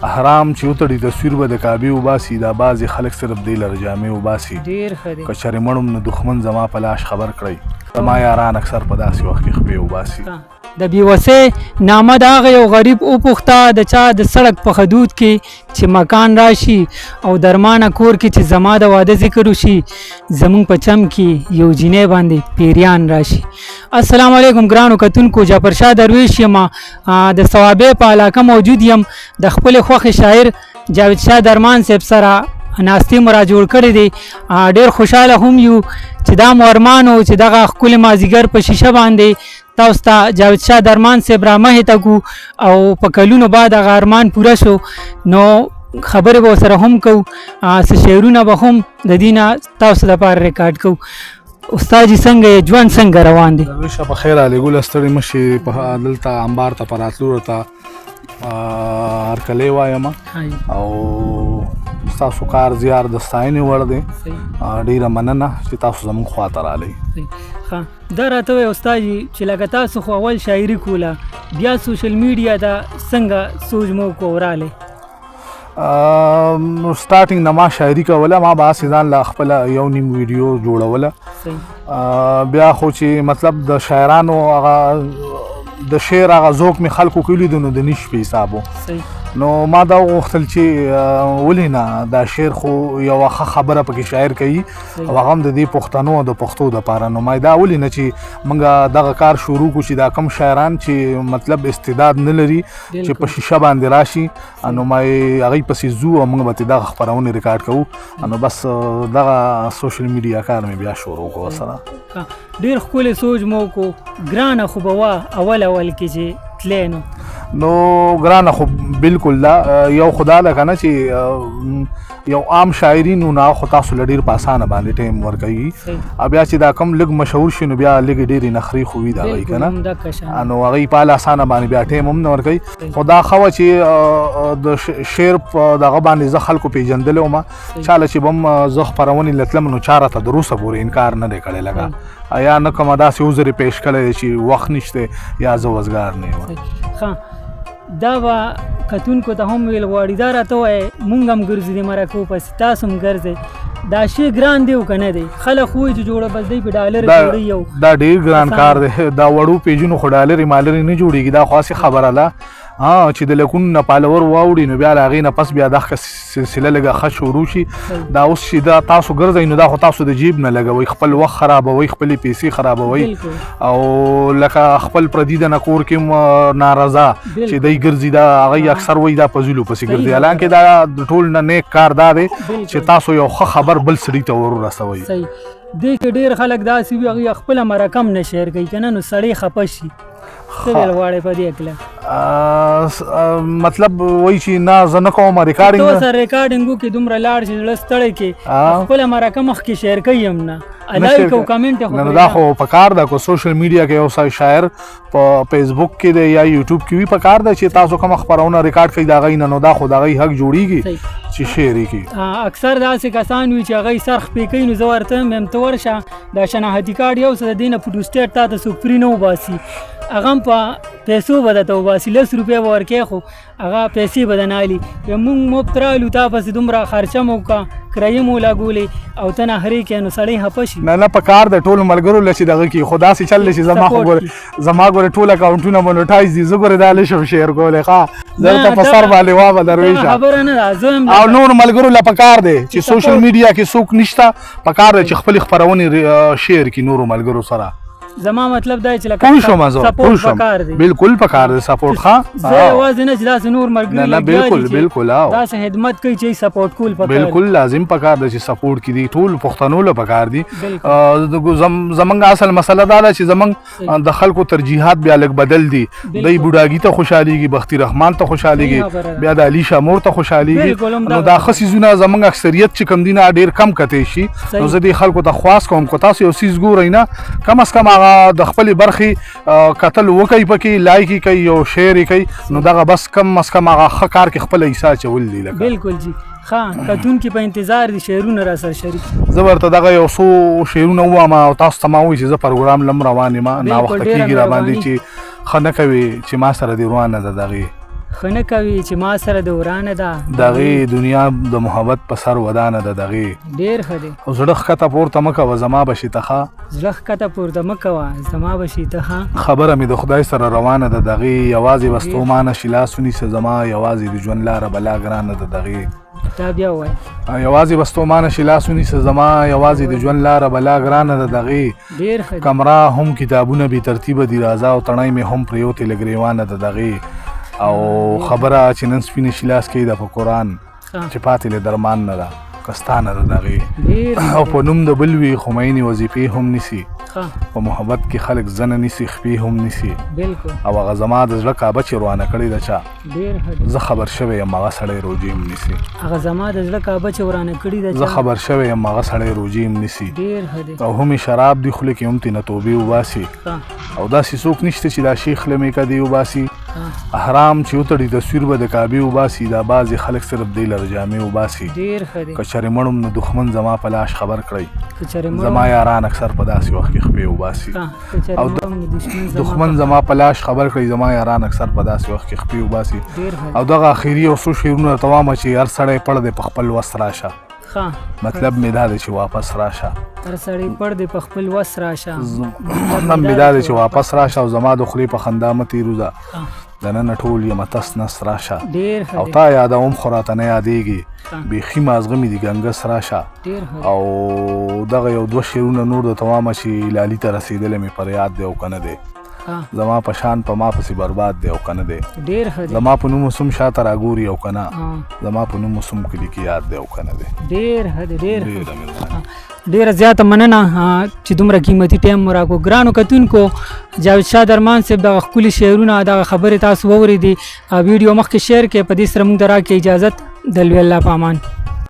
احرام چې وتړي تصویر به د کعبې وباسي، دا بعضې خلک صرف دې لره جامې وباسي. ډېر ښه دی. که چېرې مړم نو دښمن زما په لاش خبر کړئ، زما یاران اکثر په داسې وخت کې خپې وباسي. د بېوسۍ نامه د هغه یو غریب وپوښته د چا د سړک په حدود کې چې مکان راشي او درمانه کور کې چې زما د واده ذکر وشي، زمونږ په چم کې یو جینۍ باندې پیریان راشي. السلام علیکم ګرانو کتونکو، جعفر شاه درویش یم، د صوابۍ په علاقه موجود یم. د خپلې خوښې شاعر جاوید شاه درمان صاحب سره ناستې مو را جوړ کړی دی. ډېر خوشحاله هم یو چې دا مو ارمان و چې دغه ښکلي مازیګر په شیشه باندې تاسو ته جاوید شاه درمان صاحب را مخې ته کړو او په کلونو بعد هغه ارمان پوره شو. نو خبرې به ورسره هم کوو، څه شعرونه به هم د دې نه تاسو لپاره ریکارډ کوو. استاد جي څنګه یې، ژوند څنګه روان دی؟ درویشه په خیر راغلې، ګله ستړي مه شې. په دلته انبار ته په راتلو راته هرکلی وایم او ستاسو کار زیار د ستاینې وړ دی. ډېره مننه چې تاسو زموږ خواته رالئ. ښه، دا راته ووایه استاد جي چې لکه تاسو خو اول شاعري کوله، بیا سوشل میډیا ته څنګه سوچ مو وکړو او رالئ؟ سټارټینګ نه ما شاعري کوله، ما به هسې ځان له خپله یو نیم ویډیو جوړوله. بیا خو چې مطلب د شاعرانو هغه د شعر هغه ذوق مې خلکو کې ولیدو، نو د نش په حساب و. نو ما دا وغوښتل چې ولې نه دا شعر خو یوه ښه خبره پکې شاعر کوي او هغه هم د دې پښتنو او د پښتو دپاره. نو ما دا ولې نه چې موږ دغه کار شروع کړو چې دا کم شاعران چې مطلب استعداد نه لري چې په شیشه باندې راشي، نو ما یې هغوی پسې ځو او موږ به ترې دغه خپرونې ریکارډ کوو. نو بس دغه سوشل میډیا کار مې بیا شروع کړو سره. ډېر ښکلی سوچ مو وکړو. ګرانه خو به وه اول اول کې چې تللی؟ نو نو ګرانه خو بالکل ده. یو خدا ده که نه چې یو عام شاعري نو نه خو تاسو له ډېر په اسانه باندې ټایم ورکوي، او بیا چې دا کم لږ مشهور شي نو بیا لږ ډېرې نخرې خو وي د هغوی که نه، نو هغوی په هله اسانه باندې بیا ټایم هم نه ورکوي. خو دا ښه وه چې د شعر په دغه باندې زه خلکو پېژندلی وم، چا له چې به هم زه خپرونې له تلم نو چا راته تر اوسه پورې انکار نه دی کړی، لکه یا نه کومه داسې عذر یې پېش کړی دی چې وخت نشته یا زه وزګار نه یم. ښه، دا به کتونکو ته هم ویل غواړي، دا راته ووایه مونږ هم ګرځو د مرکو پسې، تاسو هم ګرځئ، دا شی ګران دی او که نه دی؟ خلک خو وایي چې جوړه بس دی په ډالر جوړوي. یو دا ډېر ګران کار دی، دا وړو پیجونو خو ډالرې مالرې نه جوړېږي، دا خو هسې خبره ده چې د لکونو نه پالور واوړي نو بیا له هغې نه پس بیا دغه سلسله لږه ښه شروع شي. دا اوس چې دا تاسو ګرځئ نو دا خو تاسو د جیب نه لګوئ، خپل وخت خرابوئ، خپلې پیسې خرابوئ او لکه خپل پردي د نه کور کې هم ناراضه چې دی ګرځي، دا هغوی اکثر وایي دا په زولو پسې ګرځي، حالانکه دا د ټول نه نیک کار دا دی چې تاسو یو ښه خبر بل سړي ته ورسوئ. دې کې ډېر خلک داسې وي هغوی خپله مرکه هم نه شیر کوي که نه، نو سړی خفه شي. څه ویل غواړې په دې هکله؟ مطلب وایي چې نه زه نه کوم ریکارډینګ. ته سره ریکارډینګ وکړې دومره لاړ شي زړه ستړی کړې، خپله مرکه مخکې شیر کوي هم نه، لایک او کمنټ خو نه. دا خو په کار ده که سوشل میډیا کې یو شاعر په فیسبوک کې دی یا یوټیوب کې وي، په کار ده چې تاسو کومه خپرونه ریکارډ کړئ د هغوی نه، نو دا خو د هغوی حق جوړېږي چې شیر یې کړي. اکثر داسې کسان وي چې هغوی سر خپې کوي، نو زه ورته وایم ته ورشه دا شناختي کارت یو څه د دې نه فوټوسټیټ تا ته څوک فري نه وباسي، هغه هم په پیسو به درته وباسي، 10 روپۍ به ورکوې خو هغه پیسې به درنه اخلي. مونږ مفت رالو تا پسې دومره خرچه مو وکړه، کرایه مو لګولې او ته نخرې کوې، نو سړی خفه شي. نه نه په کار ده ټولو ملګرو له چې دغه کړي، خو داسې چل دی چې زما خو ګوره زما ګوره ټول اکاونټونه مونټایز دي، زه ګوره دا نه شم شیر کولی. ښه زه درته په سر باندې وامه دروېشه. خبره نه ده، زه هم او نور ملګرو له په کار دی چې سوشل میډیا کې څوک نشته، په کار دی چې خپلې خپرونې شیر کړي نورو ملګرو سره. زما مطلب دا چې لکه پوه شوم زه، پوه شوم، پکار دی، بالکل پکار دی سپورټ. ښه زه یوازې نه چې داسې نور ملګري نه نه بالکل بالکل داسې خدمت کوي چې سپورټ کول پکار، بالکل لازم پکار دی چې سپورټ کړي دي، ټول پښتنو له پکار دي. زمونږ اصل مسله دا ده چې زمونږ د خلکو ترجیحات بیا لږ بدل دي، دی بوډاګي ته خوشحالېږي، بختي رحمان ته خوشحالېږي، بیا د علي شاه مور ته خوشحالېږي، نو دا ښه څیزونه زمونږ اکثریت چې کوم دي نه ډېر کم کتی شي. نو زه دې خلکو ته خواست کوم که تاسو یو څیز ګورئ نه کم از کم هغه د خپلې برخې کتل وکړئ، پکې لایک یې کوي او شیر یې کوي، نو دغه بس کم از کم هغه ښه کار کې خپله حصه اچول دي. لکه بالکل جی. ښه کتونکي په انتظار دي شعرونه را سره شریک. زه ورته دغه یو څو شعرونه ووایم او تاسو ته ما ووایي چې زه پروګرام لم روان یم، ناوخته کېږي را باندې چې ښه نه کوي چې ما سره دې روانه ده دغې. ښه نه کوي چې ما سره د ورانه ده. دغې دنیا د محبت په سر ودانه ده دغې. ډېر ښه دی. او زړه ښکته پورته مه کوه زما به شي ته ښه. زړه ښکته پورته مه کوه زما به شي ته ښه. خبره مې د خدای سره روانه ده دغې. یوازې به ستومانه شي لاس ونیسه زما، یوازې د ژوند لاره بلا ګرانه ده دغې. دا بیا وایي. یوازې به ستومانه شي لاس ونیسه زما، یوازې د ژوند لاره بلا ګرانه ده دغې. ډېر ښه دی. کمره هم کتابونه بې ترتیبه دي راځه، او تڼۍ مې هم پرېوتې له ګرېوانه ده دغې. او خبره چې نن سپینه شي لاس کې ده په قرآن چې پاتې له درمان نه ده کستانه ده دغې. او په نوم د بل وي خو مینې وظیفې هم نیسي، په محبت کې خلک زنه نیسي خپې هم نیسي. بالکل. او هغه زما د زړه کعبه چې روانه کړې ده چا، زه خبر شوی یم هغه سړی روژې هم نیسي. هغه زما د زړه کعبه چې ورانه کړې ده، زه خبر شوی یم هغه سړی روژې هم نیسي. او هم یې شراب دي خوله کې هم ترې نه توبې وباسي. او داسې څوک نشته چې دا شیخ له میکه دی وباسي. احرام چې وتړي تصویر به د کعبې وباسي. دا بعضې خلک صرف دی لره جامې وباسي. که چېرې مړم نو دښمن زما په لاش خبر کړئ، زما یاران اکثر په داسې وخت کې خپې وباسي. او دښمن زما په لاش خبر کړئ، زما یاران اکثر په داسې وخت کې خپې وباسي. او دغه اخري یو څو شعرونه راته وامه چې هر سړی پړ دی په خپل وس راشه. مطلب مې دا دی چې واپس راشه. هر سړی پړ دی په خپل وس راشه. مطلب مې دا دی چې واپس راشه. او زما د خولې په خندا مه تېروځه، دننه ټول یم تس نس راشه. او تا یادوم خو راته نه یادېږي، بیخي مازغه مې دي ګنګس راشه. او دغه یو دوه شعرونه نور درته وامه چې لالي ته رسېدلی مې پر یاد دی او که نه دی. زما په شان په ما پسې برباد دی او که نه دی. زما په نوم اوس هم شاته راګوري او که نه، زما په نوم اوس هم کلي کې یاد دی او که نه دی. ډېر ښه دی، ډېر ډېره زیاته مننه چې دومره قیمتي ټایم مو راکړو. ګرانو کتونکو، جاوید شاه درمان صاحب دغه ښکلي شعرونه دغه خبرې تاسو واورېدې. ویډیو مخکې شیر کړئ. په دې سره موږ ته راکړئ اجازت. د لوی الله په امان.